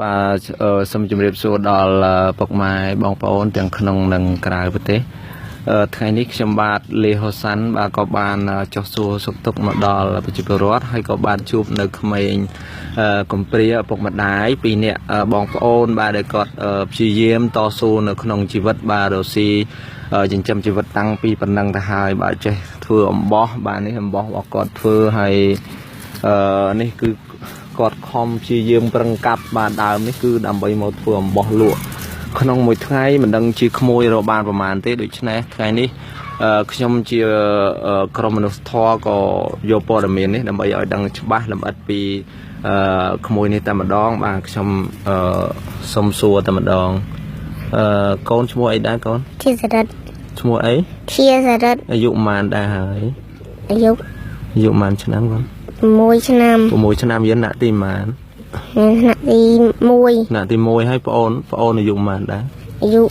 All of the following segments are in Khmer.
បាទសូមជម្រាបសួរដល់ពុកម៉ែបងប្អូនទាំងក្នុងនិងក្រៅប្រទេសថ្ងៃនេះខ្ញុំបាទលេហូសាន់បាទក៏បានចុះសួរសុខទុក្ខមកដល់ប្រជាពលរដ្ឋហើយក៏បានជួបនៅក្មេងកំព្រាឪពុកម្ដាយពីរនាក់បងប្អូនបាទដែលគាត់ព្យាយាមតស៊ូនៅក្នុងជីវិតបាទរស់ស៊ីចិញ្ចឹមជីវិតតាំងពីប៉ុណ្ណឹងទៅហើយបាទចេះធ្វើអំបោះបាទនេះអំបោះរបស់គាត់ធ្វើហើយនេះគឺ គាត់ខំព្យាយាមប្រឹងកាប់បាទដើមនេះគឺដើម្បីមកធ្វើអំបោះលក់ក្នុងមួយថ្ងៃមិនដឹងជាក្មួយរកបានប្រមាណទេដូច្នេះថ្ងៃនេះខ្ញុំជាក្រុមមនុស្សធម៌ក៏យកព័ត៌មាននេះដើម្បីឲ្យដឹងច្បាស់លម្អិតពីក្មួយនេះតែម្ដងបាទខ្ញុំសុំសួរតែម្ដងកូនឈ្មោះអីដែរកូន ធាសរិទ្ធ ឈ្មោះអី ធាសរិទ្ធ អាយុប៉ុន្មានដែរហើយ អាយុ អាយុប៉ុន្មានឆ្នាំកូន 6ឆ្នាំ 6ឆ្នាំរៀនថ្នាក់ទីប៉ុន្មាន នៅថ្នាក់ទី1 ថ្នាក់ទី1ហើយប្អូនប្អូនអាយុប៉ុន្មានដែរ អាយុ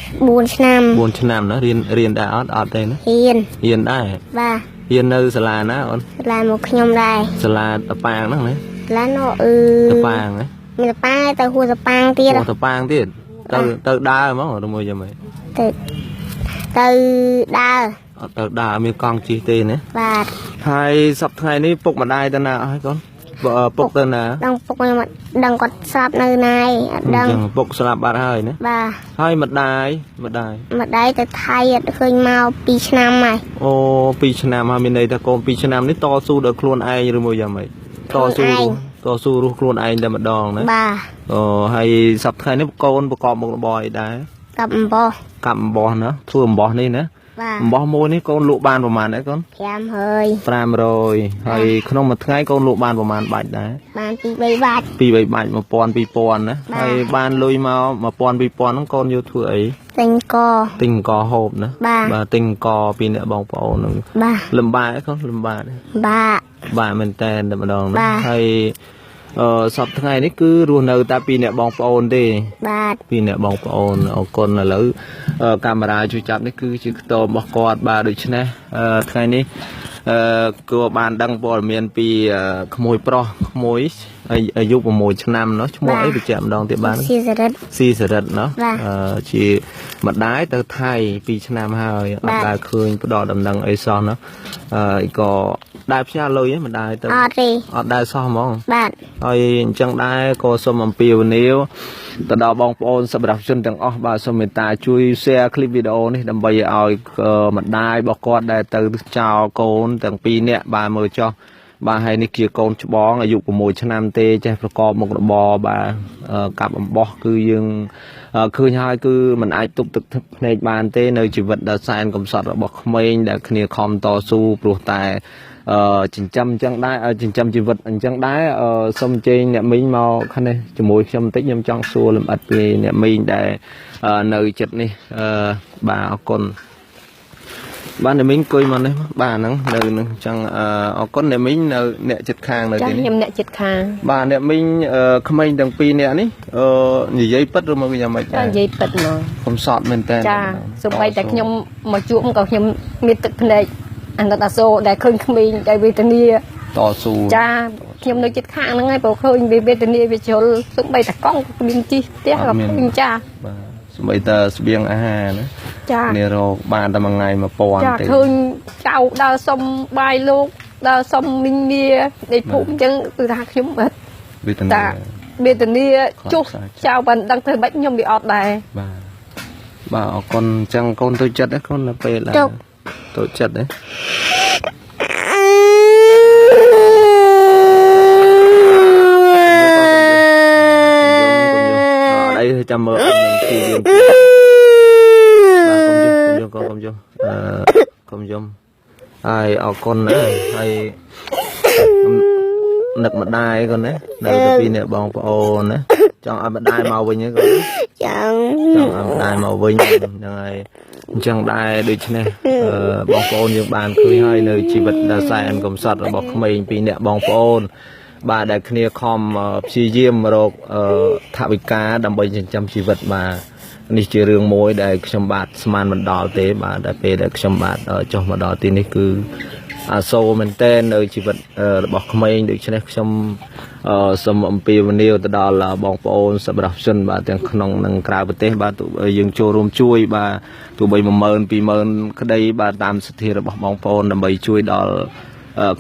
4ឆ្នាំ 4ឆ្នាំណារៀនរៀនដែរអត់អត់ទេណា រៀន រៀនដែរ បាទ រៀននៅសាលាណាអូន សាលាមកខ្ញុំដែរ សាលាតប៉ាងហ្នឹងណា សាលានោះអឺ តប៉ាងណា មានតប៉ាទៅហួសតប៉ាងទៀត អូតប៉ាងទៀតទៅទៅដើរហ្មងឬមួយយ៉ាងម៉េច ទៅទៅដើរ អត់ទៅដើរអត់មានកង់ជិះទេណា បាទ ហើយសប្តាហ៍ថ្ងៃនេះពុកម្ដាយទៅណាអស់ហើយកូនបើពុកទៅណា ដឹងពុកខ្ញុំអត់ដឹងគាត់ស្លាប់នៅណាឯងអត់ដឹង អញ្ចឹងពុកស្លាប់បាត់ហើយណា បាទ ហើយម្ដាយម្ដាយ ម្ដាយទៅថៃអត់ឃើញមក2ឆ្នាំហើយ អូ2ឆ្នាំហើយមានន័យថាកូន2ឆ្នាំនេះតស៊ូដោយខ្លួនឯងឬមួយយ៉ាងម៉េចតស៊ូរស់តស៊ូរស់ខ្លួនឯងតែម្ដងណា បាទ អូហើយសប្តាហ៍ថ្ងៃនេះកូនប្រកបមុខរបរអីដែរ កាប់អំបោះ កាប់អំបោះណាធ្វើអំបោះនេះណា បាទ អំបោះមួយនេះកូនលក់បានប្រហែលដែរកូន 5ហើយ 500ហើយក្នុងមួយថ្ងៃកូនលក់បានប្រហែលបាច់ដែរ បានពី3បាច់ 2 3បាច់1000 2000ណា បាទ ហើយបានលុយមក1000 2000ហ្នឹងកូនយកធ្វើអី ទិញក ទិញអង្ករហូបណា បាទ បាទទិញអង្ករពីអ្នកបងប្អូនហ្នឹង បាទ លំបាកកូនលំបាកទេ បាទ បាទមែនតើតែម្ដងណា បាទ ហើយសប្តាហ៍ថ្ងៃនេះគឺរស់នៅតែពីអ្នកបងប្អូនទេ បាទ ពីអ្នកបងប្អូនអរគុណឥឡូវកាមេរ៉ាជួយចាប់នេះគឺជាខ្ទមរបស់គាត់បាទដូច្នេះថ្ងៃនេះគួរបានដឹងព័ត៌មានពីក្មួយប្រុសក្មួយអាយុ6ឆ្នាំណោះឈ្មោះអីបញ្ជាក់ម្ដងទៀតបាន ស៊ីសរិទ្ធ ស៊ីសរិទ្ធណោះ បាទ ជាម្ដាយទៅថៃ2ឆ្នាំហើយអ បាទ ត់ដែលឃើញផ្ដល់ដំណឹងអីសោះណោះអឺក៏ដែលផ្ញើលុយហ្នឹងម្ដាយទៅ អត់ទេ អត់ដែលសោះហ្មង បាទ ហើយអញ្ចឹងដែរក៏សូមអំពាវនាវទៅដល់បងប្អូនសម្រាប់ជនទាំងអស់បាទសូមមេត្តាជួយ share คลิปវីដេអូនេះដើម្បីឲ្យម្ដាយរបស់គាត់ដែលទៅចោលកូនទាំងពីរនាក់បាទមើលចោះបាទហើយនេះជាកូនច្បងអាយុ6ឆ្នាំទេចេះប្រកបមុខរបរបាទកាប់អំបោះគឺយើងឃើញហើយគឺมันអាចទប់ទឹកភ្នែកបានទេនៅជីវិតដ៏សែនកំសត់របស់ក្មេងដែលគ្នាខំតស៊ូព្រោះតែចិញ្ចឹមអញ្ចឹងដែរចិញ្ចឹមជីវិតអញ្ចឹងដែរសូមអញ្ជើញអ្នកមីងមកខាងនេះជាមួយខ្ញុំបន្តិចខ្ញុំចង់សួរលម្អិតពីអ្នកមីងដែលនៅចិត្តនេះបាទអរគុណបាទអ្នកមីងអង្គុយមកនេះមកបាទហ្នឹងនៅហ្នឹងអញ្ចឹងអរគុណអ្នកមីងនៅអ្នកចិត្តខាងនៅ ចា ទីនេះ ខ្ញុំអ្នកចិត្តខាង បាទអ្នកមីងក្មេងទាំងពីរអ្នកនេះនិយាយពិតឬមកយ៉ាងម៉េច ចា ដែរ និយាយពិតហ្មង កំសត់មែនតើ ចាសូម្បីតែខ្ញុំមកជួបក៏ខ្ញុំមានទឹកភ្នែកអាណិតអាសូរដែលឃើញក្មេងដែលវេទនា តស៊ូ ចាខ្ញុំនៅចិត្តខាងហ្នឹងហើយព្រោះឃើញវាវេទនាវាជ្រុលសូម្បីតែកង់ក៏មានជិះផ្ទះក៏ឃើញចា បាទសូម្បីតែស្បៀងអាហារណា ចា នេះរកបានតែមួយថ្ងៃ1000 ចា ទេ ឃើញចៅដើរសុំបាយលោកដើរសុំមីងមានៃភូមិអញ្ចឹងគឺថាខ្ញុំអត់ វេទនា តាវេទនាចុះ ខ្លាច ចៅបានដឹងធ្វើម៉េចខ្ញុំវាអត់ដែរ បាទបាទអរគុណអញ្ចឹងកូនទូចចិត្តទេកូននៅពេលឡើយ ទុក ទូចចិត្តទេអត់អីចាំមើលអត់នឹងទីរៀនបាទកុំយំកុំយំអឺកុំយំហើយអរគុណណាហើយនឹកម្ដាយកូនណានៅតែពីអ្នកបងប្អូនណាចង់ឲ្យម្ដាយមកវិញហ្នឹងកូនណា ចឹង ចង់ឲ្យម្ដាយមកវិញហ្នឹងហើយអញ្ចឹងដែរដូច្នេះបងប្អូនយើងបានឃើញហើយនៅជីវិតដ៏សែនកំសត់របស់ក្មេងពីរអ្នកបងប្អូន បាទដែលគ្នាខំព្យាយាមរកថវិកាដើម្បីចិញ្ចឹមជីវិតបាទនេះជារឿងមួយដែលខ្ញុំបាទស្មានមិនដល់ទេបាទតែពេលដែលខ្ញុំបាទចុះមកដល់ទីនេះគឺ អាសូរមែនទែននៅជីវិតរបស់ក្មេងដូច្នេះខ្ញុំសូមអំពាវនាវទៅដល់បងប្អូនសប្បុរសជនបាទទាំងក្នុងនិងក្រៅប្រទេសបាទទោះយើងចូលរួមជួយបាទទោះបី10000 20000ក្តីបាទតាមសទ្ធារបស់បងប្អូនដើម្បីជួយដល់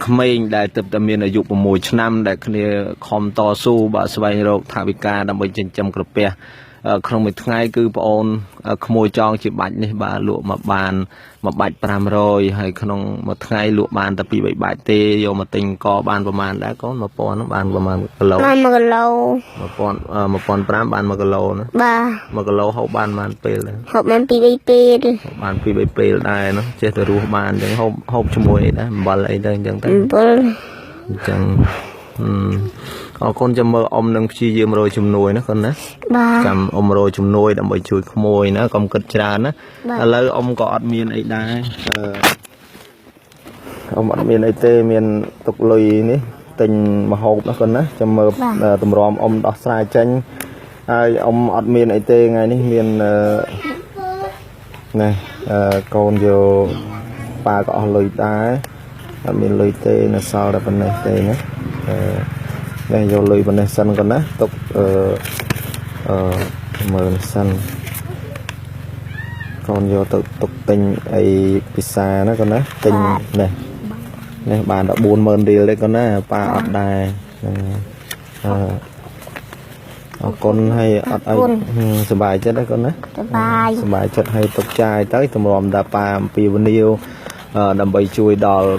ក្មេងដែលទើបតែមានអាយុ6ឆ្នាំដែលគ្នាខំតស៊ូបាទស្វែងរកថវិកាដើម្បីចិញ្ចឹមក្រពះក្នុងមួយថ្ងៃគឺប្អូនក្មួយចងជាបាច់នេះបាទលក់មកបានមួយបាច់500ហើយក្នុងមួយថ្ងៃលក់បានតែ2 3បាច់ទេយកមកទិញកបានប្រហែលដែរកូន1000ហ្នឹងបានប្រហែលគីឡូ បាន1គីឡូ 1000 1500បាន1គីឡូណា បាទ 1គីឡូហូបបានប៉ុន្មានពេលដែរ ហូបបាន2 3ពេល ហូបបាន2 3ពេលដែរណាចេះតែរស់បានអញ្ចឹងហូបហូបជាមួយអីដែរអំបិលអីទៅអញ្ចឹងទៅ អំបិល អញ្ចឹងអរគុណចាំមើលអ៊ំនឹងព្យាយាមរកជំនួយណាកូនណា បាទ ចាំអ៊ំរកជំនួយដើម្បីជួយក្មួយណាកុំគិតច្រើនណា បាទ ឥឡូវអ៊ំក៏អត់មានអីដែរអ៊ំអត់មានអីទេមានទុកលុយនេះទិញម្ហូបណាកូនណាចាំមើលតម្រាំអ៊ំដោះស្រាយចេញហើយអ៊ំអត់មានអីទេថ្ងៃនេះមានណែកូនយកប៉ាក៏អស់លុយដែរអត់មានលុយទេនៅសល់តែប៉ុណ្ណេះទេណានេះយកលុយប៉ុណ្ណេះសិនកូនណាទុកអឺអឺមើលសិនកូនយកទៅទុកទិញអីពិសាណាកូនណាទិញនេះនេះបានដល់40000រៀលទេកូនណាប៉ាអត់ដែរហ្នឹងអឺអរគុណហើយអត់អីសប្បាយចិត្តណាកូនណា សប្បាយ សប្បាយចិត្តហើយទុកចាយទៅតម្រាំតាប៉ាអំពីវនីវដើម្បីជួយដល់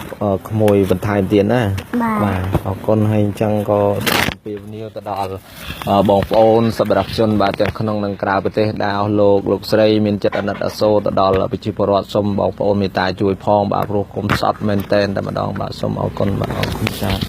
ក្មួយបន្ថែមទៀតណា បាទ បាទអរគុណហើយអញ្ចឹងក៏អំពាវនាវទៅដល់បងប្អូនសប្បុរសជនបាទទាំងក្នុងនិងក្រៅប្រទេសដែលអស់លោកលោកស្រីមានចិត្តអាណិតអាសូរទៅដល់ប្រជាពលរដ្ឋសូមបងប្អូនមេត្តាជួយផងបាទព្រោះគុំសត់មែនតែនតែម្ដងបាទសូមអរគុណបាទអរគុណច្រើន។